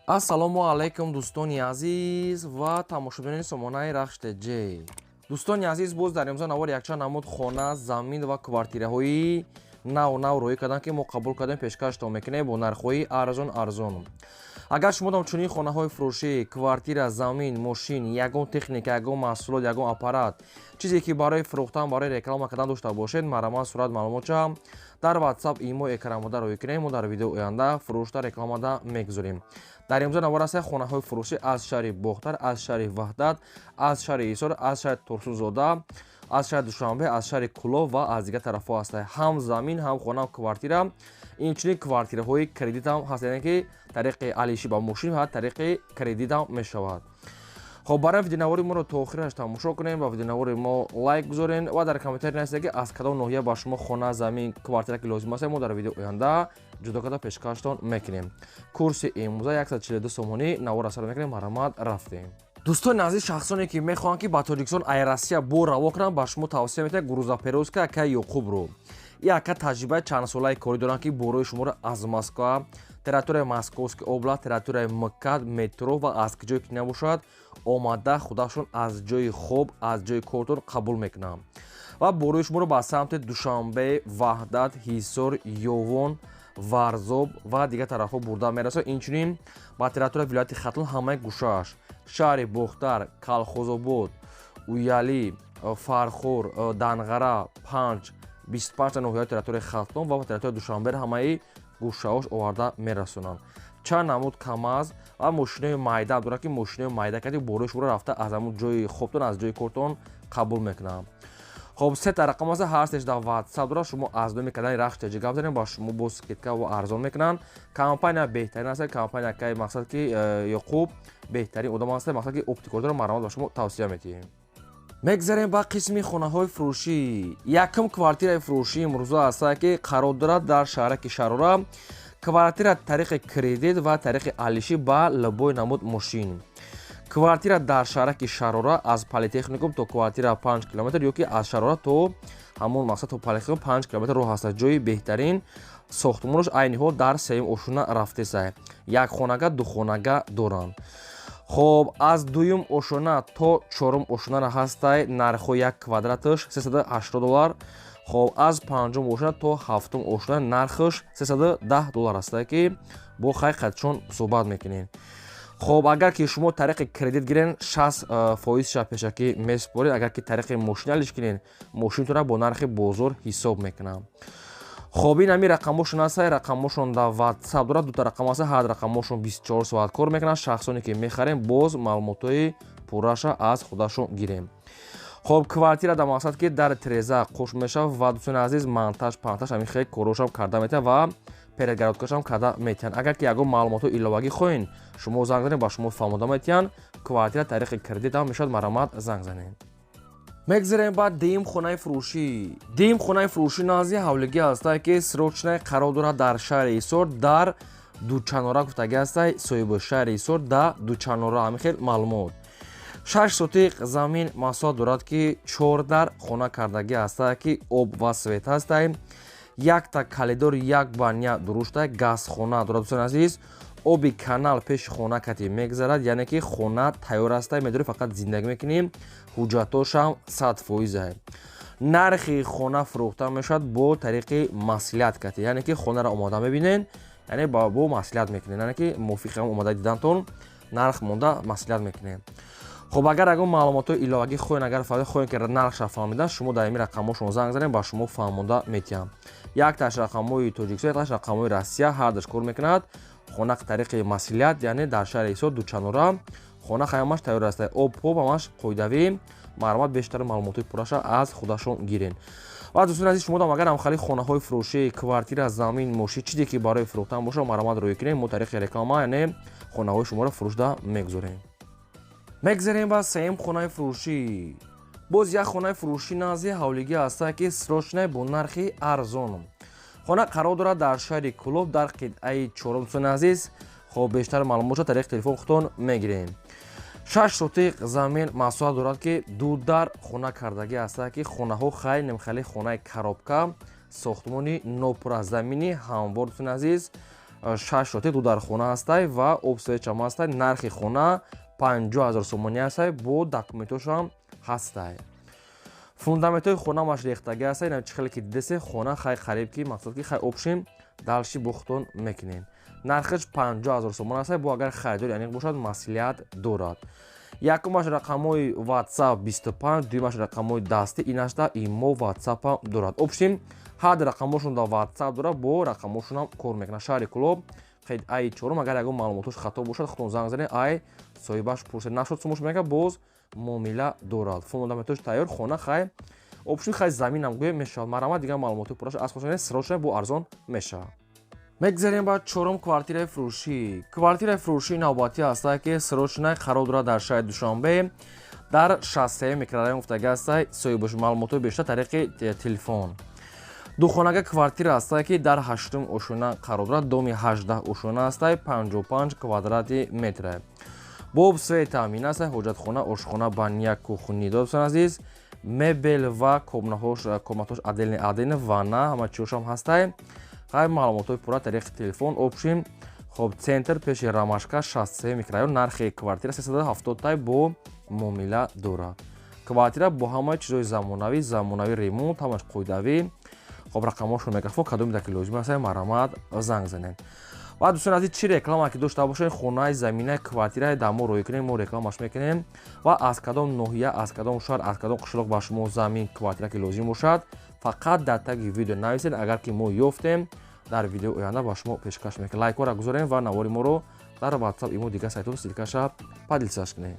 Ассалому алайкум, дӯстони азиз ва тамошобинони сомонаи Рахш ТЖ. Дӯстони азиз, боз дар имзо навор якчанд намуд хона, замин ва квартираҳои нав нав рӯй карданд, ки мо қабул кардем, пешкаштон мекунем бо нархҳои арзон арзон. Агар шумо дам чунин хонаҳои фурӯшӣ, квартира, замин, мошин, ягон техника, ягон маҳсулот, ягон аппарат, чизе ки барои фурӯхтан, барои реклама кардан дошта бошед, марҳамат, сурат, маълумотча дар WhatsApp, имо экранмода рӯй кунем, мо дар видео оянда фурӯшта, рекламада мегузорем. Дар имзо навор аст хонаҳои фурӯшӣ аз шаҳри Бохтар, аз шаҳри Ваҳдат, аз шаҳри Ҳисор, аз шаҳри Турсунзода, аз шаҳри Душанбе, аз шаҳри Кӯлоб ва аз дигар тарафҳо ҳастанд. Ҳам замин, ҳам хона, ҳам квартира, инчунин квартираҳои кредитам ҳаст, яъне ки тариқи алиши ба мошин ва тариқи кредитам мешавад. Хоб, барои видеонавори моро то охираш тамошо кунем ва видеонавори мо лайк гузорен ва дар комментарий нависед, ки аз кадом ноҳия ба шумо хона, замин, квартира ки лозим аст, мо дар видео оянда ҷудо карда пешкаштон мекунем. Курси имрӯза 142 сомонӣ. Навор асар мекунем, марҳамат, рафтем. Дӯстони азиз, шахсоне ки мехоҳанд, ки ба Тоҷикистон ай Россия бор раво кунанд, ба шумо тавсия метиҳад грузоперевозка акай Ёқубро. И ака таҷрибаи чандсолаи корӣ доранд, ки борои шуморо аз Москва, территорияи Московский область, территорияи МКАД, метро ва аз ҷое ки набошад, омада худашон аз ҷои хоб, аз ҷои кортон қабул мекунанд ва борои шуморо ба самти Душанбе, Ваҳдат, Ҳисор, Ёвон, Варзоб ва дигар тарафҳо бурда мерасад. Инчунин ба территорияи вилояти Хатлон, ҳамаи гӯшааш, шаҳри Бохтар, Калхозобод, Уялӣ, Фархор, Данғара, Панҷ, 25 ноҳияи территорияи Хатлон ва территорияи Душанберо, ҳамаи гӯшаҳош оварда мерасонанд. Чанд намуд КамАЗ ва мошинои майда дорад, ки мошинои майда карди борои шуморо рафта аз ҳамун ҷои хобтон, аз ҷои кортон қабул мекунанд. Хоб, сета рақам аст, ҳар сеш дар WhatsApp дорад. Шумо аз номи кардани Рахш ТЖ гап занед, ба шумо бо скидка ва арзон мекунанд. Компания беҳтарин аст, компания кай мақсад ки Ёқуб беҳтарин одам аст, мақсад ки опыти кор дорад, марҳамат, ба шумо тавсия метиҳем. Мегзарем ба қисми хонаҳои фурӯшӣ. Якум квартираи фурӯшӣ имрӯза аст, ки қарор дорад дар шаҳраки Шарора. Квартира тариқи кредит ва тариқи алишӣ ба любой намуд мошин. Квартира дар шаҳраки Шарора, аз политехникум то квартира 5 километр ё ки аз Шарора то ҳамон мақсад, то политехникум 5 километр роҳ аст. Ҷои беҳтарин, сохтмонаш айни ҳол дар сеюм ошона рафтеса. Як хонага, ду хонага доранд. Хоб, аз дуюм ошона то чорум ошонара ҳастай, нархҳо як квадраташ 380 доллар. Хоб, аз панҷум ошона то ҳафтум ошона нархаш 310 доллар ҳастай, ки бо хай қадшон суҳбат мекунем. Хоб, агар ки шумо тариқи кредит гирен, 60 фоизша пешакӣ месупоред. Агар ки тариқи мошин алиш кунен, мошинтонро бо нархи бозор ҳисоб мекунам. Хоб, ин ҳами рақамошон ҳаста, рақамошон дар WhatsApp дорад, дута рақам ҳаста, ҳар рақамошон 24 соат кор мекунанд. Шахсоне ки мехарем, боз маълумотҳои пурраша аз худашон гирем. Хоб, квартира дар мақсад ки дар треза қуш мешавад ва, дӯстони азиз, монтаж пантаж, ҳамин хел корошам карда метавад ва перегородкашам карда метиҳанд. Агар ки ягон маълумотҳои иловагӣ хоҳед, шумо занг занед, ба шумо фаҳмода метиҳанд. Квартира тариқи кредит ҳам мешавад, марҳамат, занг занед. Мегзарем ба дуюм хонаи фурӯшӣ. Дуюм хонаи фурӯшӣ назди ҳавлигӣ ҳастае, ки срочное қарор дорад дар шаҳри Ҳисор, дар Дучанора гуфтагӣ ҳастай соҳиби шаҳри Ҳисор, да Дучанора. Ҳамин хел маълумот. 6 сотиқ замин масоҳат дорад, ки чор дар хона кардагӣ ҳастае, ки об ва свет ҳастай, якта коридор, як баня дурушта, газхона дорад. Дӯстони азиз, оби канал пеши хона кати мегзарад, яъне ки хона тайёр ҳастай, медорӣ фақат зиндагӣ мекунӣ. Ҳуҷҷатошам 100%. Нархи хона фурӯхта мешавад бо тариқи маслиҳат кати, яъне ки хонаро омода мебинен, яъне бо маслиҳат мекунед, яъне ки мувофиқи ҳам омода дидантон нарх монда маслиҳат мекунем. Хоб, агар ягон маълумотҳои иловагӣ хоҳед, агар хоҳед ки нархша фаҳмидан, шумо дар ин рақамҳошон занг занед, ба шумо фаҳмонда метиҳам. Якташ рақамҳои Тоҷикистон, якташ рақамҳои Россия, ҳардаш кор мекунад. Хона тариқи маслиҳат, яъне дар шаҳри Ҳисор, Дучанора. Хона ҳамаш тайёр аст, об поб ҳамаш қоидавӣ. Марҳамат, бештар маълумотҳои пурраша аз худашон гирен. Ва, дӯстони азиз, шумо агар ҳамхали хонаҳои фурӯшӣ, квартира, замин, мошин, чизе ки барои фурӯхтан бошад, марҳамат, рӯй кунем, мо тариқи реклама, яъне хонаҳои шуморо фурӯшда мегузорем. Мегзарем ба сеюм хонаи фурӯшӣ. Боз як хонаи фурӯшӣ назди ҳавлигӣ ҳастае, ки срочное, бо нархи арзон. Хона қарор дорад дар шаҳри Кӯлоб, дар қитъаи чорум. Дӯстони азиз, хоб, бештар маълумотро тариқи телефон худтон мегирем. 6 сотиқ замин масоҳат дорад, ки ду дар хона кардагӣ ҳастае, ки хонаҳо хай немхали хонаи коробка, сохтмони нопурра, замини ҳамвор. Дӯстони азиз. 6 сотих ду дар хона ҳастай ва об свет ам ҳастай. Нархи хона 50 000 сомонӣ ҳастай, бо документошам ҳастай. Фундаментҳои хона маш рехтагӣ ҳастай. Ина чӣ хеле ки дидесе, хона хай қариб ки мақсад ки хай общем дальше бухтон мекунем. Нархаш 50 000 сомон ҳастай, бо агар харидори аниқ бошад, маслиҳат дорад. Якумаш рақамҳои WhatsApp 25, дуюмаш рақамҳои дастӣ, инашда имо, WhatsApp дорад. Общем, ҳар рақамҳошон дар WhatsApp дорад, бо рақамҳошонам кор мекунад. Шаҳри Кӯлоб, ай чорум. Агар ягон маълумотош хато бошад, худтон занг занед, ай соҳибаш пурсед. Нашуд, сумош мега, боз муомила дорад. Фундаментош тайёр, хона хай общем хай заминам гӯем мешавад. Марҳамат, дигар маълумоти пурраш аз худшон, срочно бо арзон мешавад. Мегзарем ба чорум квартираи фурӯшӣ. Квартираи фурӯшии навбатӣ ҳастае, ки срочно қарор дорад дар шаҳри Душанбе, дар 63 микрорайон гуфтагӣ ҳастай соҳибош. Маълумотҳои бештар тариқи телефон. Духонага квартира ҳастае, ки дар ҳаштум ошона қарор дорад, доми 18 ошона ҳастай, 55 квадрати метра, бо об свет таъмин аст, ҳоҷатхона, ошхона, баня, кухни. Дӯстони азиз, мебел ва комнатҳош отдельный отдельный, ванна, ҳама чиҳошам ҳастай. Хай, маълумотҳои пурра тариқи телефон. Общем, хоб, центр, пеши Ромашка, 63 микрорайон. Нархи квартира 370 тай, бо муомила дорад. Квартира бо ҳамаи чизҳои замонавӣ, замонавӣ ремонт, ҳамаш қоидавӣ. Хоб, рақамҳошро мегафон, кадоме ки лозим аст, марҳамат, занг занед. Ва дӯстони азиз, чӣ реклама ки дошта бошед, хонаи, заминаи, квартираи дар мо роҳӣ кунем, мо рекламаш мекунем. Ва аз кадом ноҳия, аз кадом шаҳр, аз кадом қишлоқ ба шумо замин, квартира ки лозим бошад, фақат дар таги видео нависед. Агар ки мо ёфтем, дар видеои оянда ба шумо пешкаш мекунем. Лайкҳоро гузорем ва навори моро дар WhatsApp, имо, дигар сайтҳо ссылка ша поделиться ш кунем.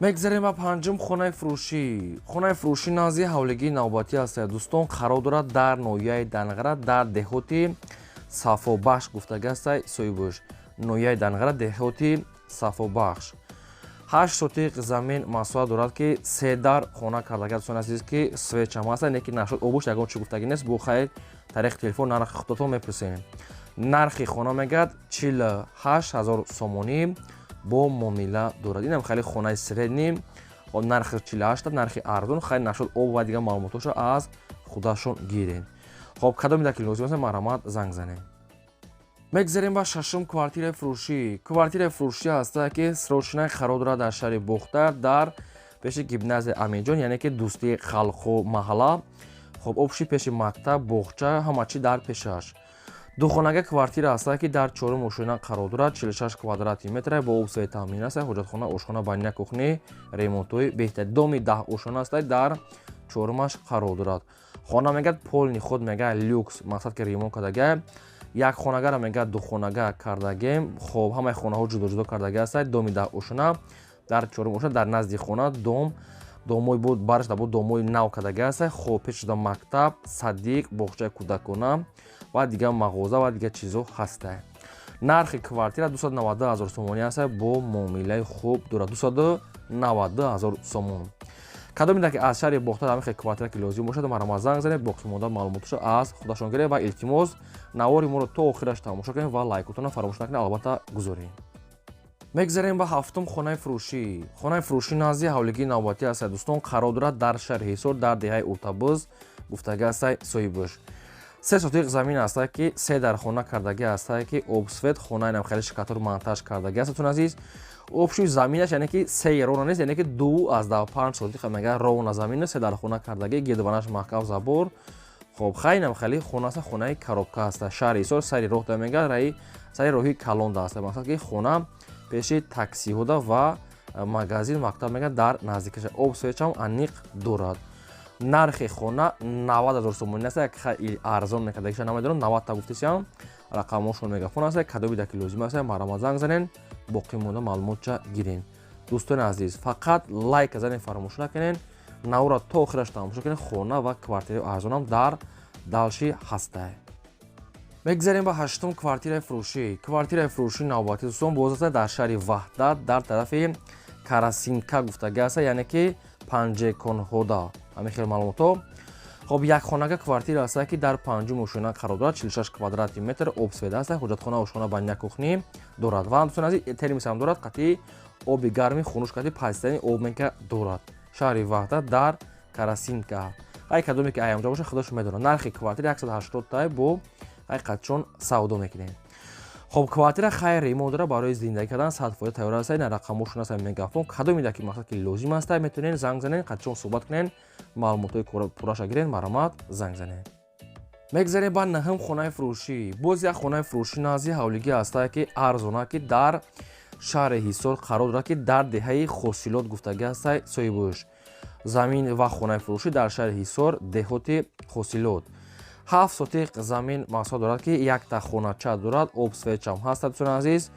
Мегзарем ба панҷум хонаи фурӯшӣ. Хонаи фурӯшӣ назди ҳавлигии навбатӣ ҳастад, дӯстон, қарор дорад дар ноҳияи Данғара, дар деҳоти Сафобахш гуфтагӣ ҳастай соҳибош. Ноҳияи Данғара, деҳоти Сафобахш, 8 сотиқ замин масоҳат дорад, ки се дар хона кардагӣ. Дӯстони азиз, ки свет ам ҳаста, не ки нашуд обуш, ягон чӣ гуфтагӣ нест. Бо хайр, тариқи телефон нархи худатон мепурсем. Нархи хона мегӯяд 48 000 сомонӣ, бо муомила дорад. Инам хеле хонаи средний, нархи 48, нархи арзон. Хайр, нашуд об ва дигар маълумотҳошо аз худашон гирем. Хоб, кадоме ки лозим аст, марҳамат, занг занем. Мегзарем ба шашум квартираи фурӯшӣ. Квартираи фурӯшӣ ҳаста, ки срочно қарор дорад дар шаҳри Бохтар, дар пеши гимназияи Аминҷон, яъне ки Дӯстии халқҳо маҳалла. Хоб, общий пеши мактаб, боғча, ҳама чи дар пешаш. Духонага квартира ҳаста, ки дар чорум ошёна қарор дорад, 46 квадрати метра, бо об свет таъмин аст, ҳоҷатхона, ошхона, баня, кухни, ремонтҳои беҳтар. Доми 10 ошёна аста, дар чорумаш қарор дорад. Хона мегӯяд полный худ, мегӯяд люкс, мақсад ки ремонт кардага. Як хонагара мегӯяд духонага кардагем. Хоб, ҳамаи хонаҳо ҷудо ҷудо кардаги ҳастад. Доми 10 ошёна, дар чорум ошёна, дар назди хона дом, домои буд барш да буд, домои нав кардаги ҳаста. Хоб, пеш шуда мактаб, садик, боғчаи кӯдакона ва дигар мағоза ва дигар чизҳо ҳаста. Нархи квартира 292 ҳазор сомонӣ ҳаста, бо муомилаи хуб дорад. 292 ҳазор сомон. Кадоме ки аз шаҳри Бохтар ҳамин хел квартира ки лозим бошад, марҳамат, занг занед, боқимонда маълумоташо аз худашон гиред. Ва илтимос, навори моро то охираш тамошо кунед ва лайкотонро фаромӯш накунед, албатта, гузоред. Мегзарем ба ҳафтум хонаи фурӯшӣ. Хонаи фурӯшӣ назди ҳавлигии навбатӣ ҳастад, дӯстон, қарор дорад дар шаҳри Ҳисор, дар деҳаи Уртабуз гуфтагӣ ҳастай соҳибош. 3 сотиқ замин ҳастад, ки се дар хона кардагӣ ҳастад, ки об свет, хонаи хеле штукатур монтаж кардагӣ аст. Азиз, общий заминаш, яъне ки се ровно нест, яъне ки 2,5 сотиқ мега ровно замин, се дар хона кардагӣ, гирдбанаш маҳкам, забор. Хоб, хайнам хеле хона аст, хонаи коробка аст. Шаҳри Ҳисор, сари роҳ да мега, раи сари роҳи калонда аст. Мақсад ки хона пеши таксиҳода ва магазин, мактаб мега дар наздикаша. Об свет ам аниқ дорад. Нархи хона 90 ҳазор сомонӣ аст. Як арзон мекардагиша намедонам, 90 та гуфтесиам. Рақамҳошон мегафон аст. Кадоме ки лозим аст, марҳамат, занг занен, боқӣ монда маълумотча гирен. Дӯстони азиз, фақат лайк занен, фаромӯш накунен, навора то охираш тамошо кунед. Хона ва квартираи арзонам дар дальше ҳастай. Мегзарем ба ҳаштум квартираи фурӯшӣ. Квартираи фурӯшӣ навбатӣ, дӯстон, боз аст дар шаҳри Ваҳдат, дар тарафи Карасинка гуфтагӣ аст, яъне ки Панҷеконҳода, ҳамин хел маълумотҳо. Хоб, якхонага квартира аст, ки дар панҷум ошёна қарор дорад, 46 квадрати метр, об свет аст, ҳоҷатхона, ошхона, баня, кухни дорад. Ва дӯстони азиз, термос ам дорад, қатъи оби гарми хунуш, қатъи пазидани обмека дорад. Шаҳри Ваҳдат, дар Карасинка. Ай кадоме ки аямҷо боша, худашон медонад. Нархи квартира 180 тай, бо ай қатчон савдо мекунем. Хоб, квартира хайр ремонт дора, барои зиндагӣ кардан 100% тайёр аст. На рақамошон аст, мегафон. Кадомида ки мақсад ки лозим аст, метавонед занг занед, қатишон суҳбат кунед, маълумотҳои пурраша гиред, марҳамат, занг занед. Мегзарем ба наҳум хонаи фурӯшӣ. Боз як хонаи фурӯшӣ назди ҳавлигӣ ҳастае, ки арзона, ки дар шаҳри Ҳисор қарор дорад, ки дар деҳаи Хосилот гуфтагӣ ҳастай соҳибуш. Замин ва хонаи фурӯшӣ дар шаҳри Ҳисор, деҳоти Хосилот. 7 сотиқ замин мақсад дорад, ки якта хонача дорад, об, свет чам ҳаст. Дӯстони азиз,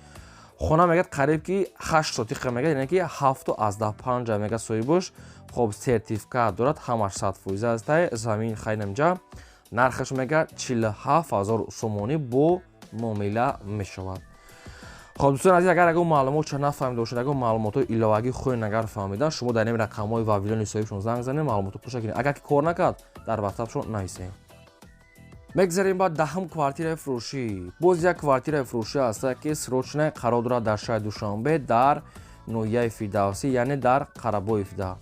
хона мегӯяд, қариб ки 8 сотиқа мегӯяд, яъне ки 7,5 мегӯяд соҳибуш. Хоб, сертификат дорад, ҳамаш 100% ҳастай. Замин хайнамҷа нархаш мегӯяд 47 000 сомонӣ, бо муомила мешавад. Хоб, дӯстони азиз, агар ягон маълумотша нафаҳмида бошед, ягон маълумотҳои иловагӣ хоҳед агар фаҳмидан, шумо дар ин рақамҳои вавилони соҳибшон занг занед, маълумотро пурша кунед. Агар ки кор накард, дар ватсапшон нависед. Мегзарем ба даҳум квартираи фурӯшӣ. Боз як квартираи фурӯшӣ ҳаста, ки срочно қарор дорад дар шаҳри Душанбе, дар ноҳияи Фирдавсӣ, яъне дар Қарабоевда.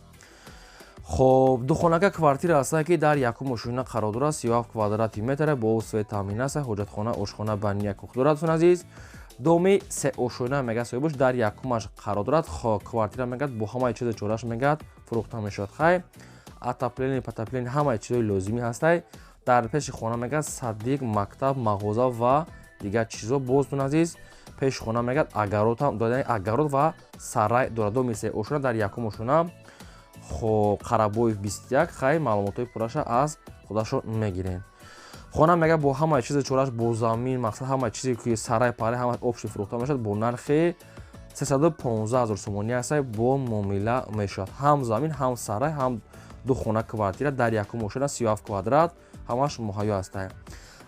Хоб, духонака квартира ҳаста, ки дар якум ошёна қарор дорад, 37 квадрати метра, бо свет таъмин аст, ҳоҷатхона, ошхона, баня, кухня дорад. Дӯстони азиз, доми сеошёна мегӯяд соҳибаш, дар якумаш қарор дорад. Квартира мегӯяд, бо ҳамаи чизи чораш мегӯяд, фурӯхта мешавад. Хай, отопление, потопление, ҳамаи чизҳои лозимӣ ҳастай. Дар пеши хона мегӯяд садик, мактаб, мағоза ва дигар чизҳо. Боз, дӯстони азиз, пеши хона мегӯяд огород ҳам, огород ва сарай дорад. Доми сеошёна дар якум ошёна. Хоб, Қарабоев 21. Хай, маълумотҳои пурраша аз худашон мегирем. Хона мегӯяд, бо ҳамаи чизи чораш, бо замин, мақсад ҳамаи чизе ки сарай парай, ҳама общий фурӯхта мешавад бо нархи 315 000 сомонӣ ҳастай, бо муомила мешавад. Ҳам замин, ҳам сарай, ҳам ду хона квартира дар якум ошёна, 37 квадрат, ҳамаш муҳайё ҳастай.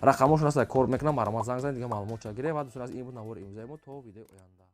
Рақамошон ҳастай, кор мекунам, марҳамат, занг занед, дига маълумот ча гирем. Ва дӯстони азиз, ин буд навори имрӯзаи мо. То видеои оянда.